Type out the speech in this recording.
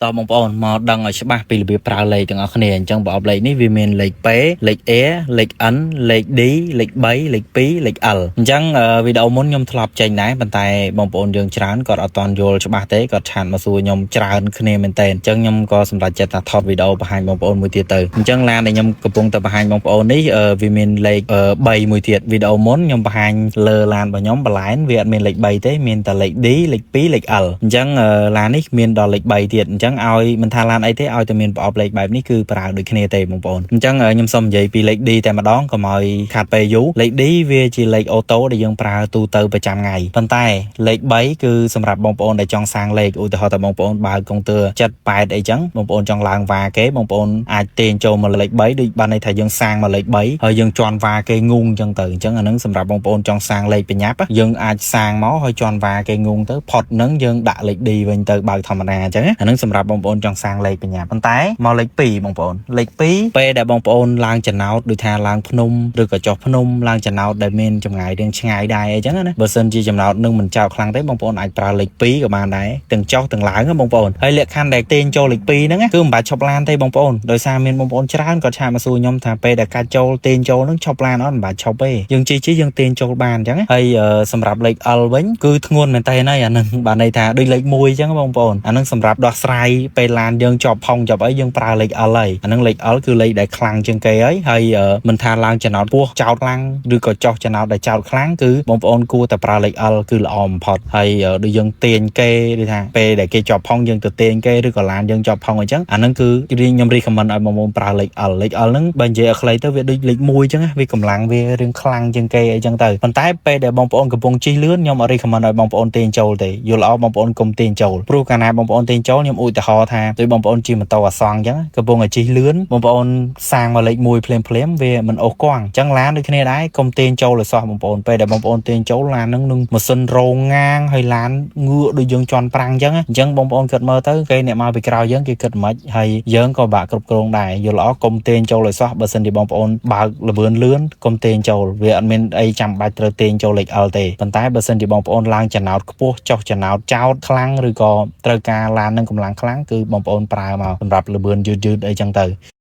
តោះបងប្អូនមកដឹងឲ្យច្បាស់ពីរបៀបប្រើលេខទាំងអស់គ្នាអញ្ចឹងប្រអប់លេខនេះវាមានលេខ P លេខ A លេខ N លេខ D លេខ3លេខ2លេខ L អញ្ចឹងវីដេអូមុនខ្ញុំធ្លាប់ចេញដែរប៉ុន្តែបងប្អូនយើងច្រើនគាត់អត់ទាន់យល់ច្បាស់ទេគាត់ chat មកសួរខ្ញុំច្រើនគ្នាមែនតើអញ្ចឹងខ្ញុំក៏សម្រេចចិត្តថាថតវីដេអូបង្ហាញបងប្អូនមួយទៀតទៅអញ្ចឹងឡានដែលខ្ញុំកំពុងតែបង្ហាញបងប្អូននេះវាមានលេខ3មួយទៀតវីដេអូមុនខ្ញុំបង្ហាញលើឡានរបស់ខ្ញុំបន្លែនវាអត់មានលេខ3ទេមានតែលេខ D លេខ2លេខ L អញ្ចឹងឡាននេះមានដល់លេខ3ទៀតអញ្ចឹងឲ្យមិនថាឡានអីទេឲ្យតែមានប្រអប់លេខបែបនេះគឺប្រើដូចគ្នាទេបងប្អូនអញ្ចឹងខ្ញុំសូមនិយាយពីលេខ D តែម្ដងកុំឲ្យខាត់ពេលយូរលេខ D វាជាលេខ auto ដែលយើងប្រើទូទៅប្រចាំថ្ងៃប៉ុន្តែលេខ3គឺសម្រាប់បងប្អូនដែលចង់សាងលេខឧទាហរណ៍ថាបងប្អូនបើកកុងទ័រ7 8អីចឹងបងប្អូនចង់ឡើងវ៉ាគេបងប្អូនអាចទាញចូលមកលេខ3ដូចបានន័យថាយើងសាងមកលេខ3ហើយយើងជន់វ៉ាគេងងចឹងទៅអញ្ចឹងអានឹងសម្រាប់បងប្អូនចង់សាងលេខបញ្ញាប់យើងអាចសាងមកហើយជន់វ៉ាគេងងទៅផុតនឹងយើងដាក់លេខ D វិញទៅបើកធម្មតាអញ្ចឹងអានឹងសម្រាប់បងប្អូនចង់សាងលេខបញ្ញាប់ប៉ុន្តែមកលេខ2បងប្អូនលេខ2ពេលដែលបងប្អូនឡើងចំណោតដូចថាឡើងភ្នំឬក៏ចុះភ្នំឡើងចំណោតដែលមានចម្ងាយរាងឆ្ងាយដែរអញ្ចឹងណាបើសិនជាចំណោតនឹងមិនចោតខ្លាំងទេបងប្អូនអាចប្រើលេខ2ក៏បានដែរទាំងចុះទាំងឡើងណាបងប្អូនហើយលក្ខខណ្ឌដែលទាញចូលលេខ2ហ្នឹងគឺមិនបាច់ឈប់ឡានទេបងប្អូនដោយសារមានបងប្អូនច្រើនគាត់ chat មកសួរខ្ញុំថាពេលដែលកាច់ចូលទាញចូលហ្នឹងឈប់ឡានអត់មិនបាច់ឈប់ទេយើងជិះជិះយើងទាញចូលបានអញ្ចឹងហើយសម្រាប់លេខ L វិញគឺធ្ងន់មែនតើហើយអាហ្នឹងបានន័យថាដូចលេខ1អញ្ចឹងបងប្អូនអាហ្នឹងសម្រាប់ដោះស្រាយពេលឡានយើងជាប់ផុងជាប់អីយើងប្រើលេខ L ហើយអាហ្នឹងលេខ L គឺលេខដែលខ្លាំងជាងគេហើយហើយមិនថាឡើងចំណោតពោះចោតខ្លាំងឬក៏ចោះចំណោតដែលចោតខ្លាំងគឺបងប្អូនគួរតែប្រើលេខ L គឺល្អបំផុតហើយដូចយើងទាញគេដូចថាពេលដែលគេជាប់ផុងយើងទៅទាញគេឬក៏ឡានយើងជាប់ផុងអញ្ចឹងអាហ្នឹងគឺខ្ញុំ recommend ឲ្យបងប្អូនប្រើលេខ L លេខ L ហ្នឹងបើនិយាយឲ្យខ្លីទៅវាដូចលេខ1អញ្ចឹងវាកម្លាំងវារឿងខ្លាំងជាងគេអីចឹងទៅប៉ុន្តែពេលដែលបងប្អូនកំពុងជិះលឿនខ្ញុំអត់ recommend ឲ្យបងប្អូនទាញចូលទេយល់ល្អបងប្អូនកុំទាញចូលព្រោះកាលណាបងប្អូនទាញចូលខ្ញុំឧទាហរណ៍ថាដូចបងប្អូនជិះម៉ូតូអាសង់អញ្ចឹងកំពុងតែជិះលឿនបងប្អូនសាងមកលេខ1ភ្លាមភ្លាមវាមិនអូសគង់អញ្ចឹងឡានដូចគ្នាដែរកុំទាញចូលឲ្យសោះបងប្អូនពេលដែលបងប្អូនទាញចូលឡានហ្នឹងនឹងម៉ាស៊ីនរោងងាងហើយឡានងឿកដូចយើងជន់ប្រាំងអញ្ចឹងអញ្ចឹងបងប្អូនគិតមើលទៅគេអ្នកមកពីក្រោយយើងគេគិតមិនហើយយើងក៏បាក់គ្រប់គ្រងដែរយល់ល្អកុំទាញចូលឲ្យសោះបើសិនជាបងប្អូនបើកលបឿនលឿនកុំទាញចូលវាអត់មានអីចាំបាច់ត្រូវទាញចូលលេខ L ទេប៉ុន្តែបើសិនជាបងប្អូនឡើងចំណោតខ្ពស់ចុះចំណោតចោតខ្លាំងឬក៏ត្រូវការឡាននឹងកម្លាំងខ្លាំងគឺបងប្អូនប្រើមកសម្រាប់លបឿនយឺតយឺតអីចឹងទៅ។